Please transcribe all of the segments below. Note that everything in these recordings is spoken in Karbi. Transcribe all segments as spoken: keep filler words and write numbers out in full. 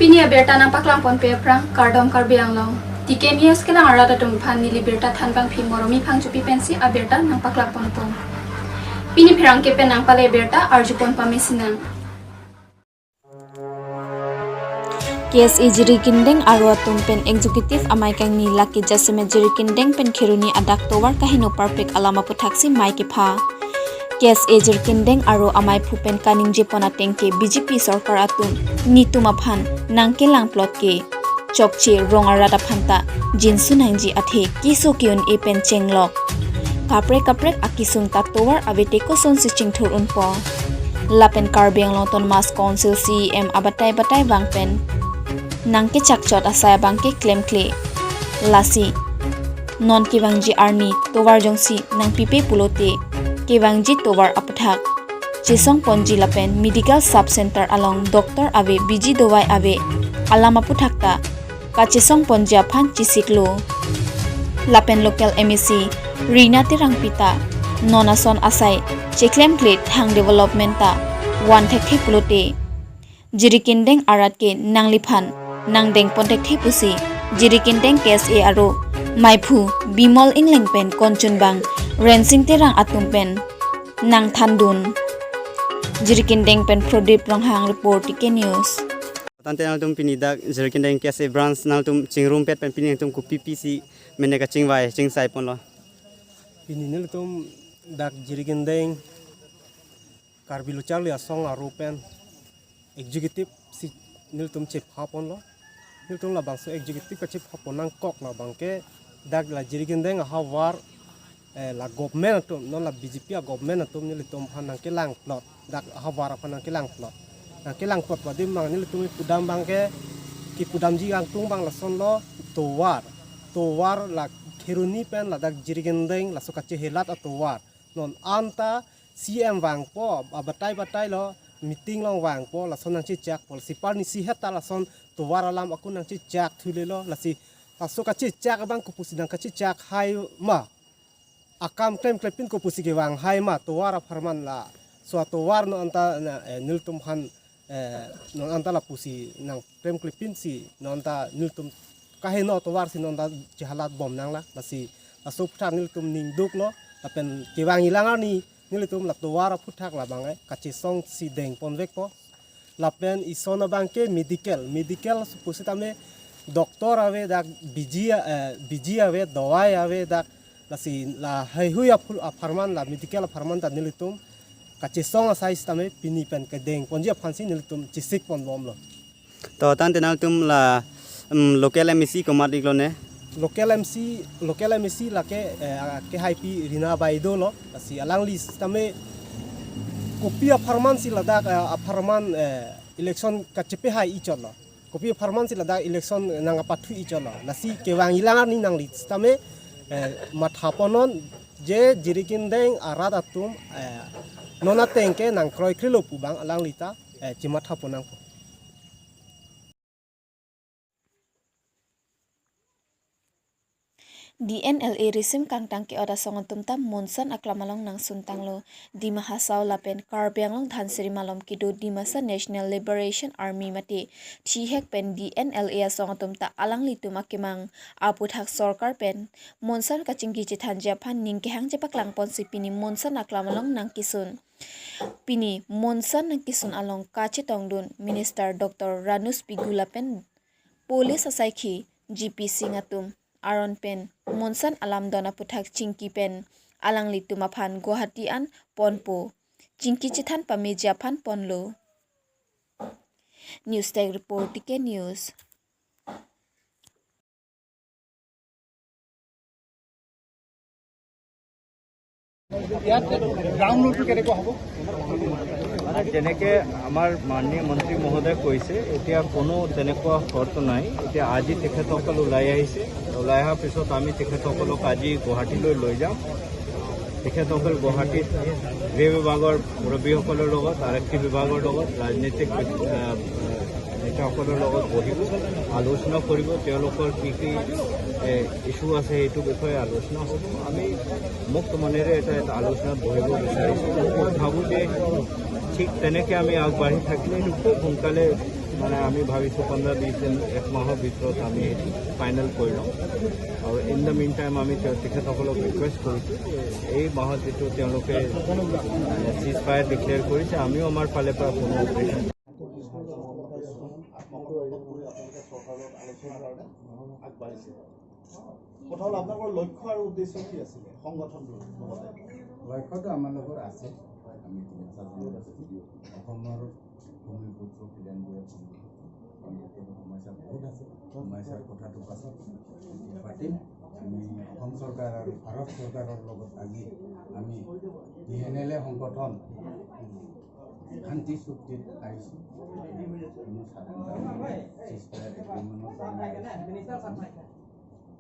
Pini abirta nangpaklangponpe aphrang kardom Karbi Anglong. T K News kelang arat atum aphan neli birta thanbangpi Moromi Phangchopi pensi abirta nangpaklangponpo. Pini pherangke pen nangpale birta arjupon pame sinang. K S A Jirikindeng aro atum pen executive amei kangni lake jasemet Jirikindeng pen Kheroni adak tovar kaheno parpik alam aputhaksi mei kepha. K S A Jirikindeng aro ameiphu pen kaningjepon ateng ke B J P sorkar atum netum aphan nangkelangplot ke chokche, rong arat aphan ta jinsu nangji athe keso ke-un-e pen chenglok. Kaprek kaprek akesung ta tovar avete kosonsi chingthur unpo. Lapen Karbi Anglong Autonomous Council C E M abatai batai abang pen nangkechakchot asai abang ke klemkle. Lasi non kevangji arni tovar jongsi nangpipe pulote kevangji tovar aputhak chesongponji lapen medical sub center along doctor ave, biji dovai ave alam aputhak ta kachesongponji aphan chesiklo. Lapen local M A C Rina Terangpi ta non ason asai cheklemkle thang development ta van thekthe pulote Jirikindeng arat ke nangliphan nangdengpon thekthe pusi Jirikindeng K S A aro meiphu Bimol Ingleng pen konchunbang Rensing Terang atum pen nangthandun. Jirikindeng pen Prodip Ronghang report, T K News. Tangte nangtum pini dak Jirikindeng K S A branch nangtum chingrumpet pen pini nangtum kopi pisi mene kachingvai chingsaiponlo? Pini nelitum dak Jirikindeng Karbi Lo Charli Asong aro pen executive si nelitum chephaponlo. Nelitum labangso executive kachephapon nangkok labang ke dak la Jirikindeng ahavar, eh, la government atum, non la B J P a government atum nelitum aphan nangkelangplot, dak ahavar aphan nangkelangplot. Nangkelangplot padi mang nelitum pudam abang ke, kepudamji kangtung abang lasonlo, tovar. Tovar la Kheroni pen ladak Jirikindeng laso kachehelat atovar. Non anta C M vangpo, abatai batai lo, meeting along vangpo, lason nangchechakpo, lasi arnisi heta lason tovar alam ako nangchechak thulelo, lasi laso kachechak abang kopusi nangkachechak hai ma. Akam klemklepin kopusi kevang hai ma, tovar apharman laso atovar non anta na, eh, nelitum aphan, eh, non anta lapusi nangklemklepinsi non anta nelitum kaheno tovar si non anta chehalatbom nanglo, lasi laso aputhak nelitum ningduklo, lapen kevangji alang arni nelitum la tovar aputhak labang, eh, kachesongsi dengponvekpo. Lapen ison abang ke medical, medical pusitame doctor ave dak, biji, eh, biji ave, dovai ave dak, lasi la heihui aphu-, apharman, la medical apharman ta nelitum kachesong asai sitame pini pen kedengponji aphansi nelitum chesikponbomlo. To tangte nangtum la, em, local M A C komat-iklo ne? Local M C, local M A C lake, eh, kehaipi Rina Baideo lo, lasi alangli sitame kopi apharman si ladak, eh, apharman, eh, election kachepehai-ichotlo. Kopi apharman si ladak election nangkapathu-ichotlo. Lasi kevangji alang arni nangli sitame, eh, mathaponnon je Jirikindeng arat atum, eh, non ateng ke nangkroikrelo pu abang alangli ta, eh, chemathapon nangpo. D N L A risim kangtang ke-ot asong atum ta monsoon aklam along nangsuntanglo. Dima Hasao lapen Karbi Anglong Dhansiri malom kedo Dimasa National Liberation Army mate thihek pen D N L A asong atum ta alanglitum akemang aputhak sorkar pen monsoon kachingki chethanji aphan ning kehang chepaklangponsi pini monsoon aklam along nangkesun. Pini monsoon nangkesun along kachetongdun Minister Doctor Ranoj Pegu lapen Police asaikhi G P Singh atum aron pen monsoon alam don aputhak chingki pen alanglitum aphan Guwahati an ponpo. Chingki chethan pameji aphan ponlo. News Desk Report, T K News. ইয়াত গ্ৰাউণ্ড ৰুলটো কেনেকুৱা হ'ব? মানে, যেনেকে আমাৰ মাননীয় মন্ত্ৰী মহোদয়ে কৈছে, এতিয়া কোনো তেনেকুৱা শৰ্ত নাই। এতিয়া আজি তেখেতসকল ওলাই আহিছে, ওলাই অহাৰ পিছত আমি তেখেতসকলক আজি গুৱাহাটীলৈ লৈ যাম। তেখেতসকল গুৱাহাটীত গৃহ বিভাগৰ মুৰব্বীসকলৰ লগত, আৰক্ষী বিভাগৰ লগত, ৰাজনৈতিক, আহ, নেতাসকলৰ লগত বহিব, আলোচনা কৰিব, তেওঁলোকৰ কি কি, এ, ইছ্যু আছে, সেইটো বিষয়ে আলোচনা হ'ব। আমি মুক্ত মনেৰে এটা, এটা আলোচনাত বহিব বিচাৰিছোঁ। মই ভাবোঁ যে ঠিক তেনেকে আমি আগবাঢ়ি থাকিলে এইটো খুব সোনকালে মানে আমি ভাবিছোঁ পোন্ধৰ বিছ দিন, এক মাহৰ ভিতৰত আমি ফাইনেল কৰি লওঁ। আৰু ইন দ্য মিন টাইম আমি তেওঁ- তেখেতসকলক ৰিকুৱেষ্ট কৰিছোঁ যে এই মাহত যিটো তেওঁলোকে চিজ ফায়াৰ ডিক্লেয়াৰ কৰিছে, আমিও আমাৰ ফালে পৰা কোনো অপাৰেশ্যন কথা হ'ল, আপোনালোকৰ লক্ষ্য আৰু উদ্দেশ্য কি আছিলে সংগঠনটোৰ লগতে? লক্ষ্যটো আমালোকৰ আছে, আমি ডিমাচা জনগোষ্ঠী, অসমৰ ভূমিপুত্ৰ খিলঞ্জীয়া ভূমিপুত্ৰ। সমস্যা বহুত আছে, সমস্যাৰ কথাটো পাছত পাতিম। আমি অসম চৰকাৰ আৰু ভাৰত চৰকাৰৰ লগত আজি আমি টি এন এল এ সংগঠন শান্তি চুক্তিত আহিছোঁ। কোনো স্বাধীনতা চিজ ফায়াৰ এগ্ৰিমেণ্টৰ কাৰণে আহিছোঁ।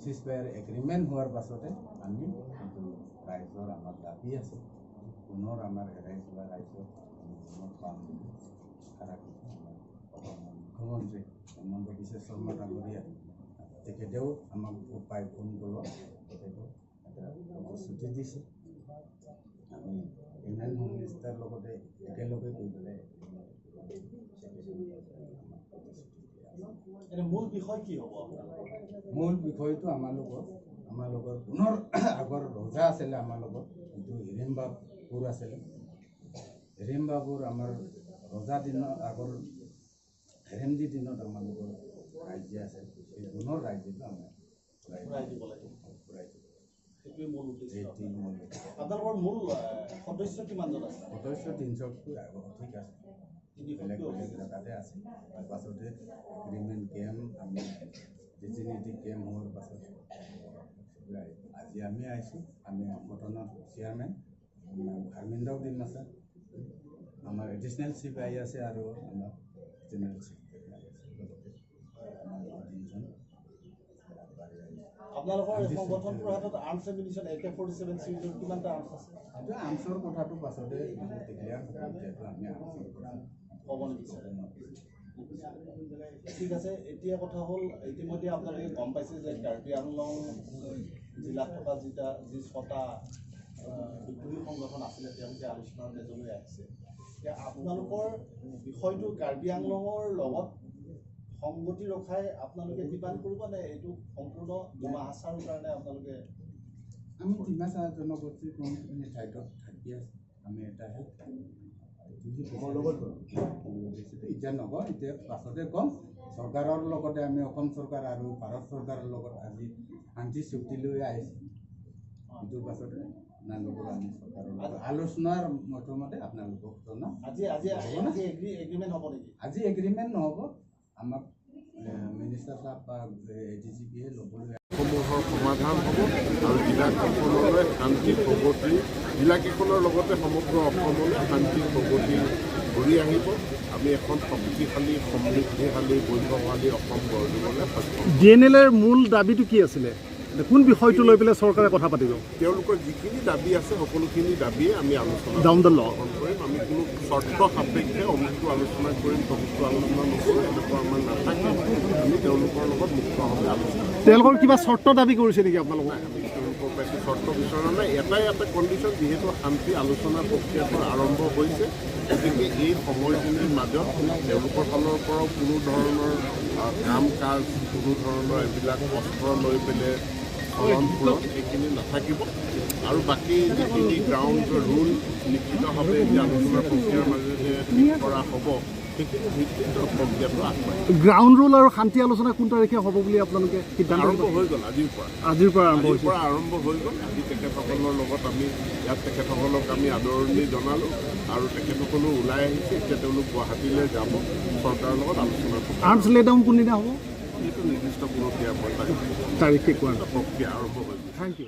চিজ ফায়াৰ এগ্ৰিমেণ্ট হোৱাৰ পাছতে আমি কিন্তু ৰাইজৰ আমাৰ দাবী আছে, পুনৰ আমাৰ হেৰাই যোৱা ৰাইজক আমি পুনৰ পাম বুলি আশা ৰাখিছোঁ। আমাৰ অসমৰ মুখ্যমন্ত্ৰী হিমন্ত বিশ্ব শৰ্মা ডাঙৰীয়া তেখেতেও আমাক উপায় ফোন কৰিব, তেখেতেও এটা প্ৰতিশ্ৰুতি দিছে। আমি ইউনিয়ন হোম মিনিষ্টাৰ লগতে একেলগে গৈ পেলাই এনে মূল বিষয় কি হ'ব আপোনালোকৰ? মূল বিষয়টো আমালোকৰ, আমালোকৰ পুনৰ আগৰ ৰজা আছিলে, আমালোকৰ যিটো হিৰিম্বাপুৰ আছিলে, হিৰিম্বাপুৰ আমাৰ ৰজা দিনৰ আগৰ হেৰেমজি দিনত আমালোকৰ ৰাইজে আছে, এই পুনৰ ৰাইজেটো আমাৰ ঘূৰাই দিব লাগে। ঘূৰাই দিব লাগে। সেইটোৱে মূল উদ্দেশ্য। এইটোৱে মূল উদ্দেশ্য। আপোনালোকৰ মূল, আহ, সদস্য কিমানজন আছে? সদস্য তিনিশতকৈ আগত ঠিক আছে। তিনিশতকৈ বেলেগ বেলেগ অধিক। জেগাতে আছে। তাৰ পাছতে এগ্ৰিমেণ্ট কেম্প, আমি ডিজিনিটি কেম্প হোৱাৰ পাছত আজি আমি আহিছোঁ, আমি সংগঠনৰ চেয়াৰমেন, উম, ধৰ্মেন্দ্ৰ ডিমাচা, আমাৰ এডিশ্যনেল চিফ আই আছে আৰু আমাৰ জেনেৰেল ছেক্ৰেটাৰী আই আছে। লগতে আমাৰ তিনিজন। আপোনালোকৰ এই সংগঠনটোৰ হাতত আৰ্মছ এমিনিশ্যন, এ কে ফৰ্টি ছেভেন চিৰিজৰ কিমানটা আৰ্মছ আছে? এইটো আৰ্মছৰ কথাটো পাছতে ডিক্লেয়াৰ হ'ব, এতিয়াতো আমি আৰ্মছৰ কথা ক'ব নিবিচাৰে। ঠিক আছে, এতিয়া কথা হ'ল, ইতিমধ্যে আপোনালোকে গম পাইছে যে কাৰ্বি আংলং জিলাত থকা যিটা, যি ছটা, আহ, বিদ্ৰোহী সংগঠন আছিলে, তেওঁলোকে আলোচনাৰ মেজলৈ আহিছে। এতিয়া আপোনালোকৰ বিষয়টো কাৰ্বি আংলঙৰ লগত সংগতি ৰখাই আপোনালোকে ডিমাণ্ড কৰিব নে এইটো সম্পূৰ্ণ ডিমা হাছাওৰ কাৰণে আপোনালোকে? আমি ডিমাচা জনগোষ্ঠীৰ কোনো ঠাইত থাকি আছোঁ। আমি এটাহে। তুমি অসমৰ লগত গ'ল। বেছিটো এতিয়া নকওঁ, এতিয়া পাছতে কম। চৰকাৰৰ লগতে আমি অসম চৰকাৰ আৰু ভাৰত চৰকাৰৰ লগত আজি শান্তি চুক্তি লৈ আহিছোঁ। এইটো পাছতে আপোনালোকৰ আমি চৰকাৰৰ লগত আলোচনাৰ মতে আপোনালোকক জনাম। আজি, আজি, হ'ব না? আজি এগ্ৰি-, এগ্ৰিমেণ্ট হ'ব নেকি? আজি এগ্ৰিমেণ্ট নহ'ব। আমাক, এ, মিনিষ্টাৰ ছাৰ বা, এ, এ ডি জি পিয়ে ল'বলৈ সমূহৰ সমাধান হ'ব আৰু জিলাকেইখনলৈ শান্তি প্ৰগতি, জিলাকেইখনৰ লগতে সমগ্ৰ অসমলৈ শান্তি প্ৰগতি ঘূৰি আহিব। আমি এখন শক্তিশালী, সমৃদ্ধিশালী, বৈভৱশালী অসম গঢ় দিবলৈ সক্ষম হ'ম। ডি এন এল এৰ মূল দাবীটো কি আছিলে? কোন বিষয়টো লৈ পেলাই চৰকাৰে কথা পাতিব? তেওঁলোকৰ যিখিনি দাবী আছে, সকলোখিনি দাবীয়ে আমি আলোচনা Down the law. গ্ৰহণ কৰিম। আমি কোনো চৰ্ত সাপেক্ষে অমুকটো আলোচনা কৰিম, তমুকটো আলোচনা নকৰোঁ, এনেকুৱা আমাৰ নাথাকে। আমি তেওঁলোকৰ লগত মুক্তভাৱে আলোচনা কৰিম। তেওঁলোকৰ কিবা চৰ্ত দাবী কৰিছে নেকি আপোনালোকক? নাই, আমি তেওঁলোকৰ পৰা একো চৰ্ত বিচৰা নাই। এটাই এটা কণ্ডিশ্যন, যিহেতু শান্তি আলোচনা প্ৰক্ৰিয়াটো আৰম্ভ হৈছে, গতিকে এই সময়খিনিৰ মাজত তেওঁলোকৰ ফালৰ পৰাও কোনো ধৰণৰ, আহ, কাম কাজ, কোনো ধৰণৰ এইবিলাক অস্ত্ৰ লৈ পেলাই চলন ফুৰণ এইখিনি নাথাকিব। আৰু বাকী যিখিনি গ্ৰাউণ্ড ৰুল লিখিতভাৱে এতিয়া আলোচনা প্ৰক্ৰিয়াৰ মাজেৰে ঠিক কৰা হ'ব, সেইখিনি ভিত্তিত প্ৰক্ৰিয়াটো আগবাঢ়িব। গ্ৰাউণ্ড ৰুল আৰু শান্তি আলোচনা কোন তাৰিখে হ'ব বুলি আপোনালোকে সিদ্ধান্ত আৰম্ভ গ্ৰহণ? হৈ গ'ল আজিৰ পৰা। আজিৰ পৰা আৰম্ভ আজিৰ হৈছে। পৰা আৰম্ভ হৈ গ'ল। আজি তেখেতসকলৰ লগত আমি ইয়াত তেখেতসকলক আমি আদৰণি জনালোঁ আৰু তেখেতসকলো ওলাই আহিছে। এতিয়া তেওঁলোক গুৱাহাটীলৈ যাব, চৰকাৰৰ লগত আলোচনা কৰিব। আৰ্মছ লে ডাউন কোনদিনা হ'ব? এইটো নিৰ্দিষ্ট কোনো দিয়া মই তাৰিখ তাৰিখ ঠিক হোৱা নাই। প্ৰক্ৰিয়া আৰম্ভ হৈ গ'ল। Thank you.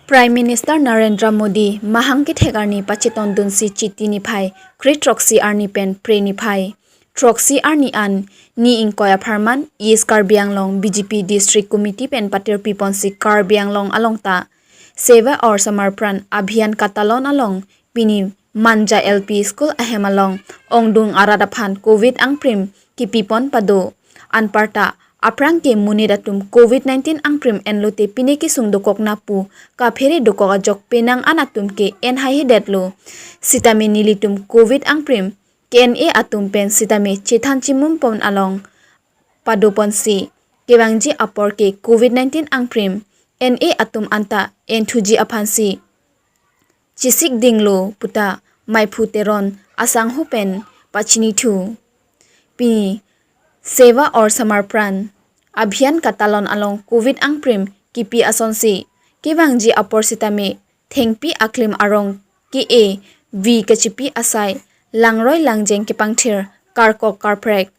Prime Minister Narendra Modi mahang kethek arni pachetongdunsi Chiti niphai kre-throksi arni pen phre niphai throksi arni an ni ingkoi apharman East Karbi Anglong B J P District Committee pen patirpiponsi Karbi Anglong along ta Seva aur Samarpan Abhiyan katalon along pini Manja L P School ahem along ongdung arat aphan Covid angprim kipipon pado. Anparta aphrang ke monit atum covid nineteen angprim enlote pine kesung dokok na pu kaphere dokok ajok penang an atum ke en haihedetlo. Sitame nelitum covid angprim ke-en-e atum pen sitame chethan chimum pon along padoponsi kevangji apor ke covid nineteen angprim en-e atum anta enthuji aphansi chesik dinglo puta Maiphu Teron asangho pen pachinithu. Pini Seva Aur Samar Pran Abhiyan katalon along covid angprim kipi asonsi kevangji apor sitame thengpi aklim arong ke-e vi kachipi asai langroi langjeng kepangthir karkok karprek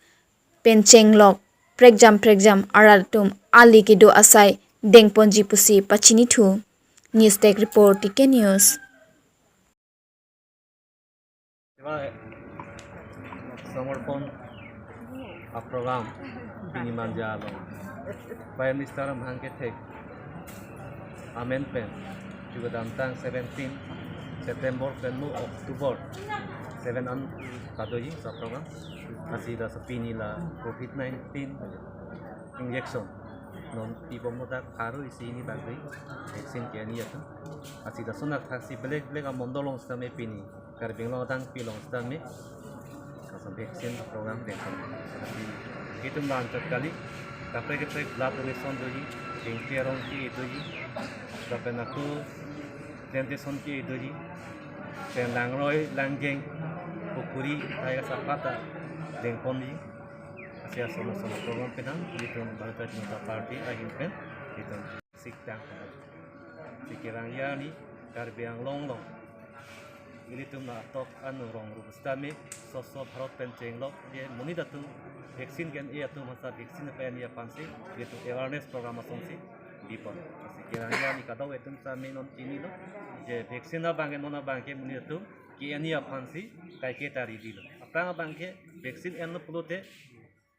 pen chenglok prekjam prekjam arat atum ali kedo asai dengponji pusi pachinithu. News Desk Report, T K News. Seva Aur Samar Pran a program pini manja along Prime Minister amahang kethek amen pen chugadamtang seventeen September pen mu October seven an kadoji sa program. Lasi laso pini la covid nineteen injection non pibom modak pharo isi hini bagri vaccine ke-en-e atum. Lasi lason athaksi belek belek amondol along sitame pini Karbi Anglong adang pi along sitame laso vaccine program dengpon. Lasi itum la anchot kali, kaprek kaprek blood donation doji, jengke arong ke-e doji, lapen ako dentation ke-e doji, pen langroi langjeng pukuri hai asapata dengponji. Lasi ason ason program penang itum Bharatiya Janata Party ahin pen itum siktang. Si kevangji arni Karbi Anglong along ilitum la atok anu rong rup sitame Swachh Bharat pen chenglok je monit atum vaccine ke-en-e atum hasa vaccine pen-e aphansi ilitum awareness program asonsi bipon. Lasi kevangji arni kadokave atum sitame non chinilo je vaccine abang ke non abang ke monit atum ke-en-e aphansi kaike ta ready lo. Aphrang abang ke vaccine enlo pulote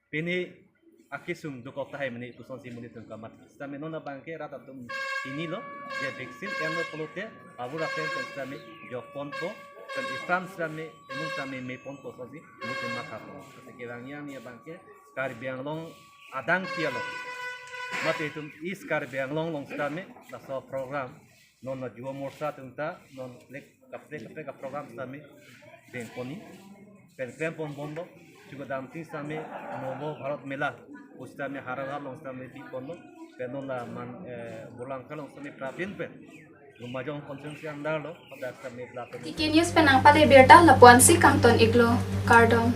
pine akesung dokok tahai mene pusonsi monit atum kamat. Sitame non abang ke rat atum chinilo je vaccine enlo pulote abur apen pen sitame jokponpo, pen istam sitame emun sitame meponpo asonsi monit atum mathapo. Lasi kevangji arni abang ke Karbi Anglong adang pi along mate itum East Karbi Anglong along sitame laso program non la Yuva Morcha atum ta non lek kaprek kaprek a program sitame dengponji. Pen klempon bomlo, chugadamtang sitame Nava Bharat Mela pu sitame Har Har along sitame biponlo. Pen non la man, eh, Borlangkha along sitame prapin pen Lumbajong constituency under lo, hadak sitame blood T K News pen nangpale birta lapu-ansi kangton-iklo, kardom.